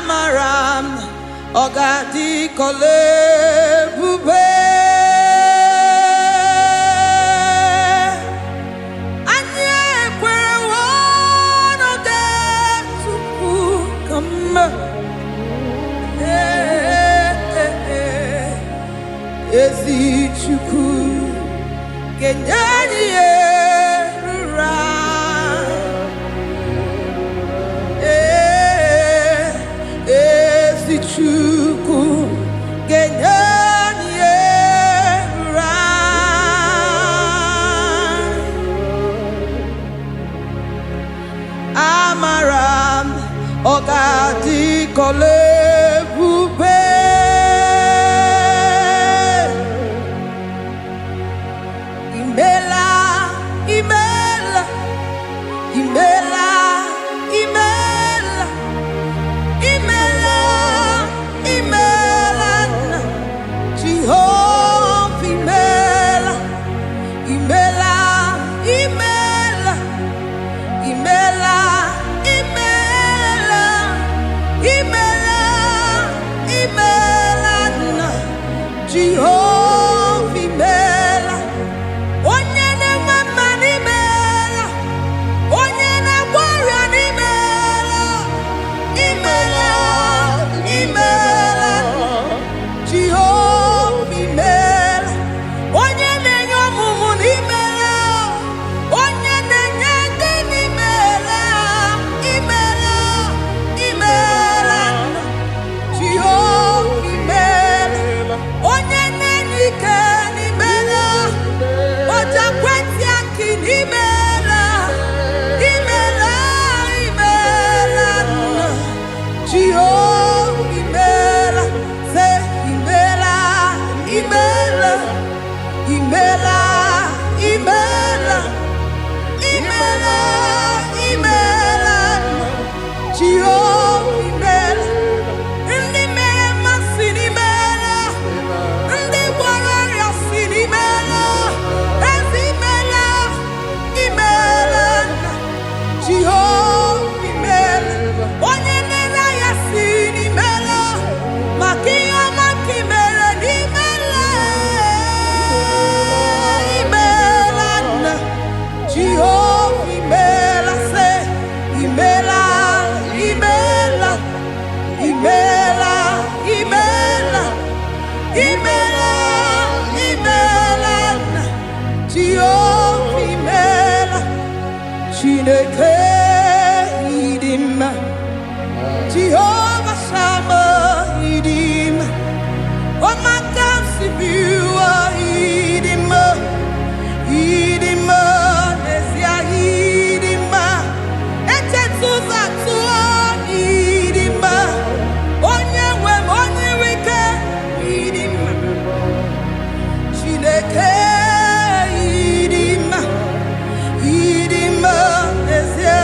Amara m na ọ ga-adị ka ọlụ ebube. Anyị ekwerewo n'oge Chukwu ka mma. Ee, ee, ee. Ezi Chukwu ga-enye anyị ihe ruru anyị. Ee, ezi Chukwu ga-enye anyị ihe ruru anyị. Amara m ọ ga-adị ka ọlụ ebube. Imela, imela, imela, imela, imela, imela, nna. Jehova imela, imela, imela, imela, imela, imela, imela, nna. Jehova imela, onye na-enwe mma n'imela, onye na-agwọ ọrịa n'imela, imela, imela, Jehova imela, onye na-enye ọmụmụ n'imela, onye na-enye ndị n'imela, imela, imela, Jehova imela, onye na-enye ike n'imela, ojakwentị akị n'imela, imela, imela, nna. Jehova imela, se imela, imela, imela, imela, imela, imela, nna. Jehova imela, ndị mere mmasị n'imela, ndị gwọrọ ọrịa si n'imela, ezi imela, imela, nna. Jehova imela, onye na-ere ahịa si n'imela, maka ihe ọma nke i mere n'imela, imela, nna. Jehova imela, se imela, imela, imela, imela, imela, imela, nna. Jehova imela, Chineke ịdị mma, Jehova Shama ịdị mma, ọmaka m si bi ụwa ịdị mma, ịdị mma, n'ezie ịdị mma, echeta ụzọ atụọ ịdị mma, onye nwe m onye nwe ike ịdị mma, Chineke ịdị mma, ịdị mma, n'ezie.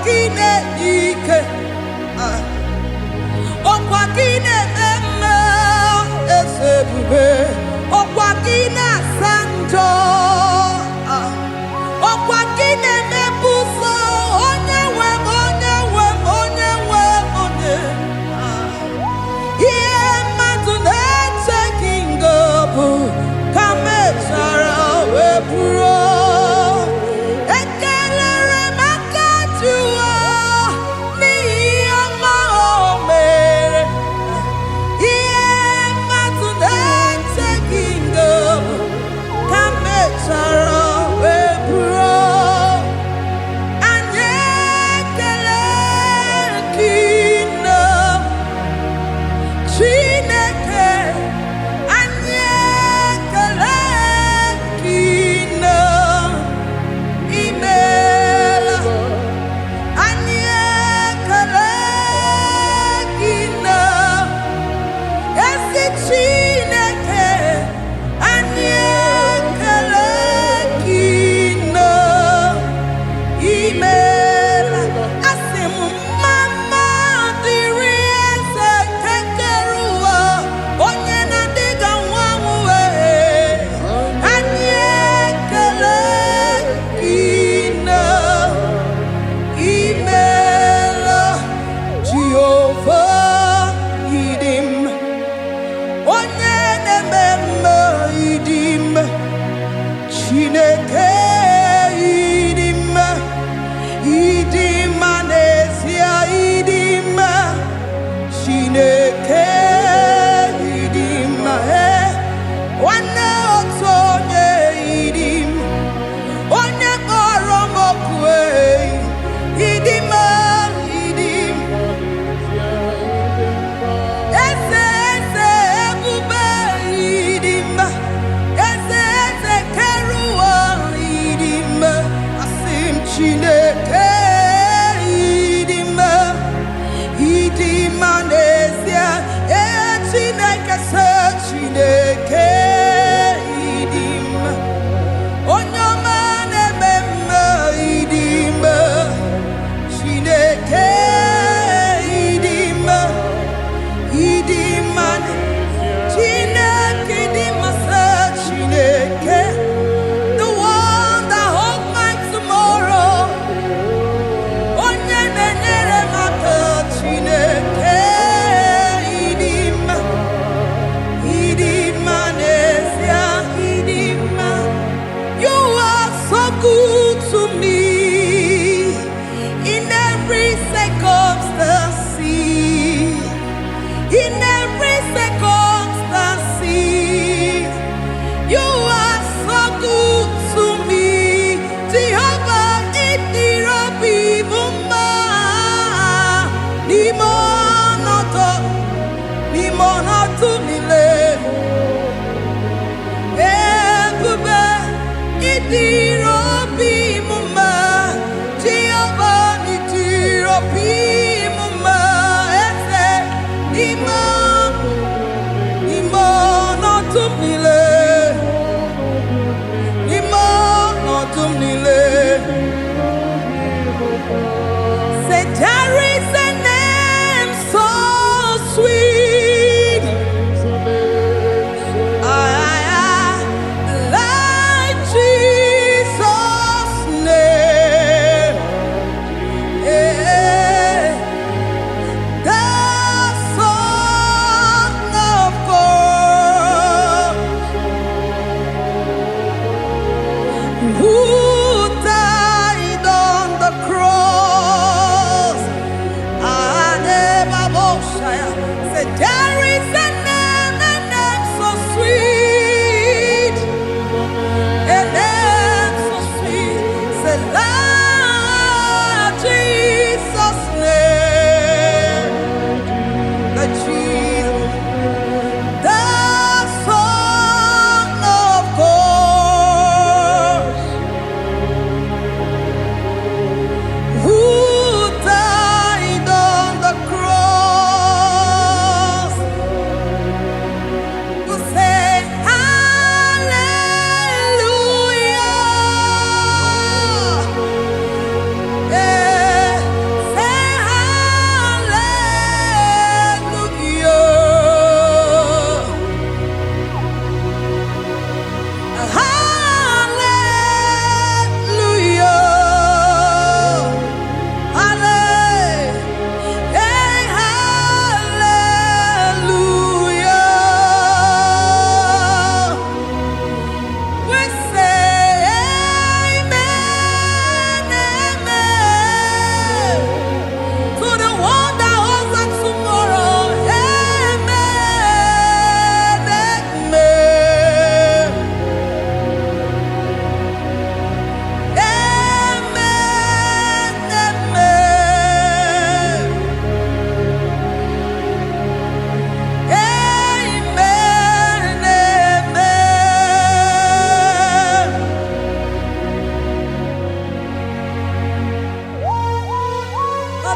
Gị na-enye ike. Ah, ọkwa gị na-eme mma, eze ebube. Ọkwa gị na-asa njọ. Ah, ọkwa gị na-emepe ụzọ. Onye nwe m, onye nwe m, onye nwe m, onye. Ah, ihe mmadụ na-eche gị nga bụ ka mechara wee bụrụ. Ekelere m aka jụọ n'ihi ihe ọma o mere. Ihe mmadụ na-eche gị nga bụ ka mechara wee bụrụ.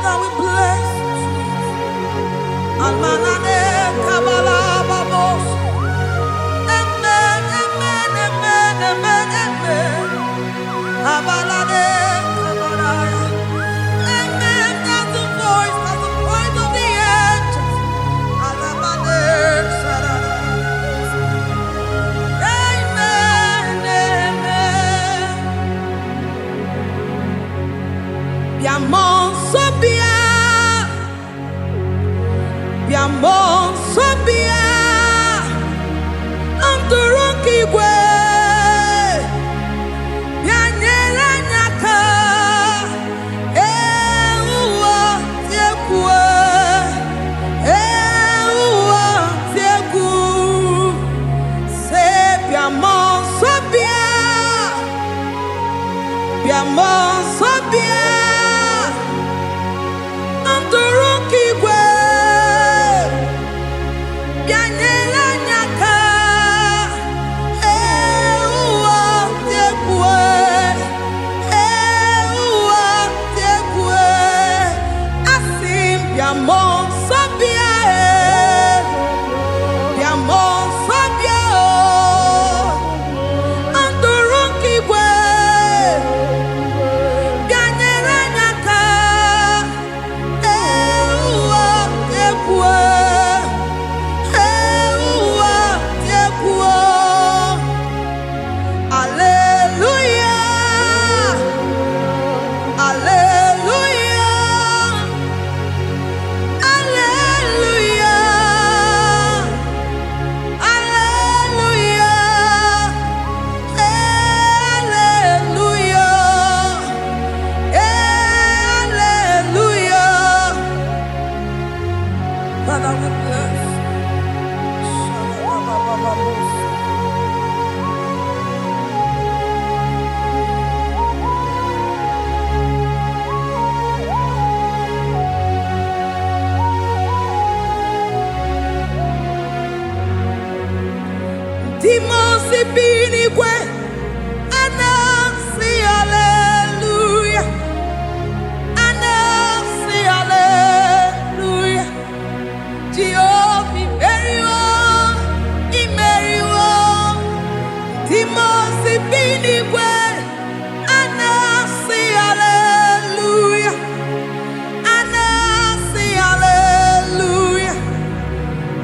Father, we bless you. Almanane kabala babos. Amen, amen, amen, amen, amen. Abalade kabalaya. Amen. That's the voice of the angels. Alabade sarara. Amen, amen. Bịa mmụọ nsọ bịa, bịa mmụọ nsọ bịa, ndụrụ nke igwe, bịa nyere anyị aka, ee ụwa dị egwu, ee ụwa dị egwu, sị bịa mmụọ nsọ bịa, bịa mmụọ nsọ bịa, ndụrụ nke igwe. Bịa nyere anyị aka, ee ụwa dị egwu, ee ụwa dị egwu, asị m bịa mmụọ nsọ bịa, ee bịa mmụọ nsọ bịa o, ndụrụ nke igwe, bịa nyere anyị aka, ee ụwa dị egwu. Ewa dị Hallelujah, hallelujah, hallelujah, hallelujah, hallelujah, hallelujah. Father, we bless. Ndị mmụọ ozi bi n'igwe a na-asị haleluya, a na-asị haleluya. Jehova imeriwo, imeriwo. Ndị mmụọ ozi bi n'igwe a na-asị haleluya, a na-asị haleluya.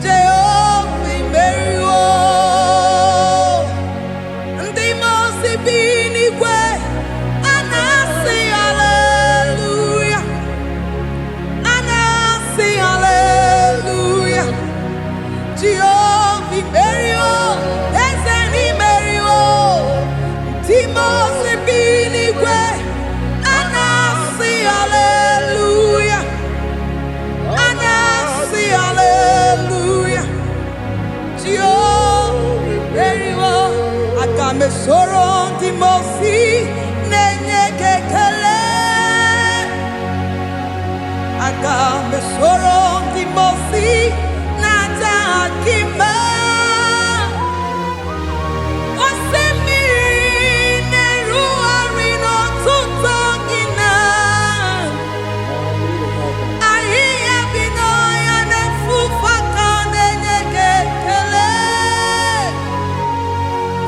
Jehova imeriwo. Ndị mmụọ ozi bi n'igwe a na-asị haleluya, a na-asị haleluya. Jehova imeriwo, eze na imeriwo. Ndị mmụọ ozi bi n'igwe a na-asị haleluya, a na-asị haleluya. Jehova imeriwo. Aga m esoro ndị mmụọ ozi na-enye gị ekele. Aga m esoro ndị mmụọ ozi na-aja gị mma. Osimiri na-erugharị n'ọtụtụ gị na ahịhịa bi n'ọhịa na-efufe aka na-enye gị ekele.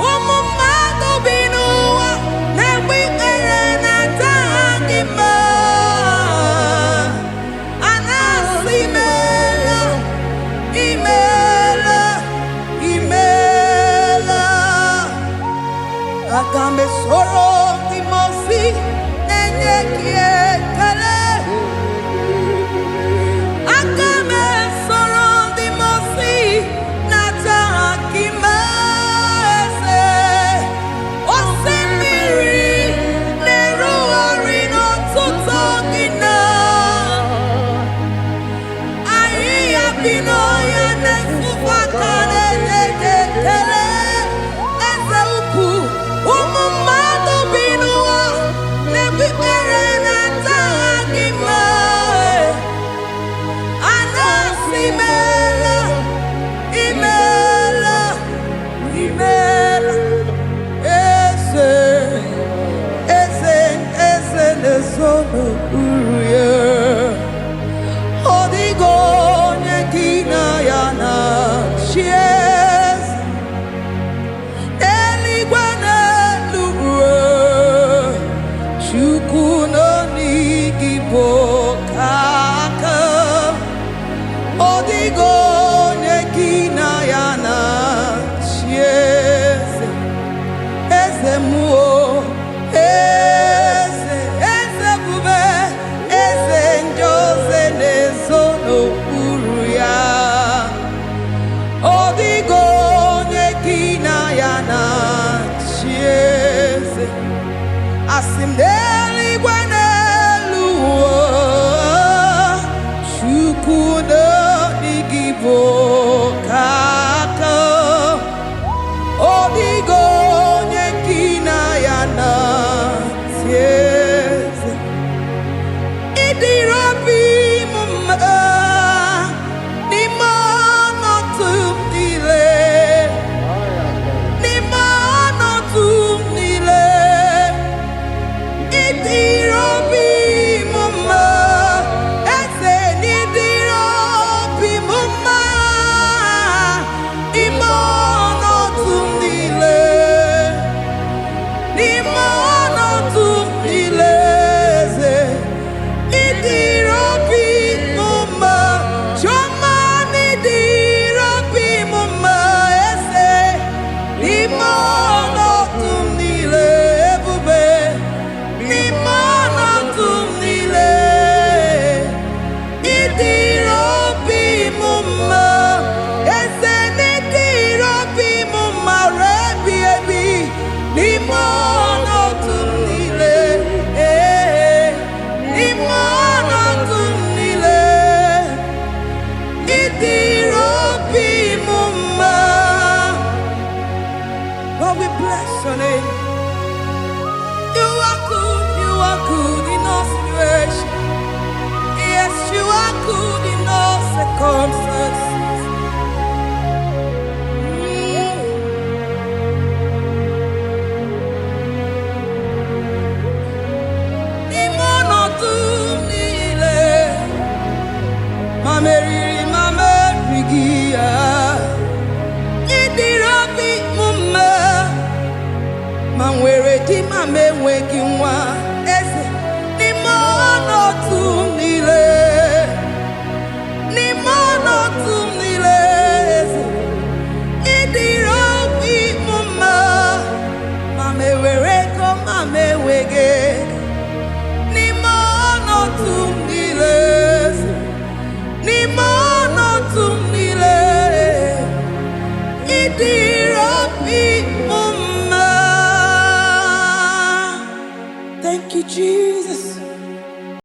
Ụmụ mmadụ bi n'ụwa na-egbu ikpere na-aja gị mma. A na-asị imeela, imeela, imeela. Aga m esoro ndị mmụọ ozi na-enye gị ekele. Aga m esoro ndị mmụọ ozi na-aja gị mma eze. Osimiri na-erugharị n'ọtụtụ gị na ahịhịa bi n'ọhịa na-efufe aka na-enye gị ekele. Eze ukwu, ụmụ mmadụ bi n'ụwa na-ekpe ikpere na-aja gị mma. A na-asị imeela, imeela, imeela. Eze, eze, eze na-ezo n'okpuru ya. Chukwu naanị gị bụ ọkaka. Ọ dịghị onye gị na ya na-achị eze. Eze mmụọ, eze, eze ebube, eze ndị oze na-ezo n'okpuru ya. Ọ dịghị onye gị na ya na-achị eze. Asị m n'eluigwe, n'elu ụwa, Chukwu naanị gị bụ ọkaka. Ọ dịghị onye gị na ya na-achị eze. Ịdịrị obi m mma n'ime ọnọdụ m niile, n'ime ọnọdụ m niile. Ịdịrị obi m mma, eze, n'ịdịrị obi m mma n'ime ọnọdụ m niile, n'ime ọnọdụ m niile, eze. Ịdịrị obi m mma, chiọma, n'ịdịrị obi m mma, eze, n'ime ọnọdụ m niile, ebube, n'ime ọnọdụ m niile. Ịdịrị obi m mma, eze, n'ịdịrị obi m mma ruo ebi ebi, n'ime ọnọdụ m niile, ee, n'ime ọnọdụ m niile. Ịdịrị obi m mma. Lord, we bless your name. You are good, you are good in all situations. Yes, you are good in all circumstances. N'ime ọnọdụ m niile, ma meriri ma merighị ya, ịdịrị obi m mma, ma nwere di ma m enweghị nwa, eze, n'ime ọnọdụ m niile, n'ime ọnọdụ m niile, eze, ịdịrị obi m mma, ma m ewere ego ma m enweghị ego, n'ime ọnọdụ m niile, eze, n'ime ọnọdụ m niile, ịdịrị obi m mma. Thank you, Jesus.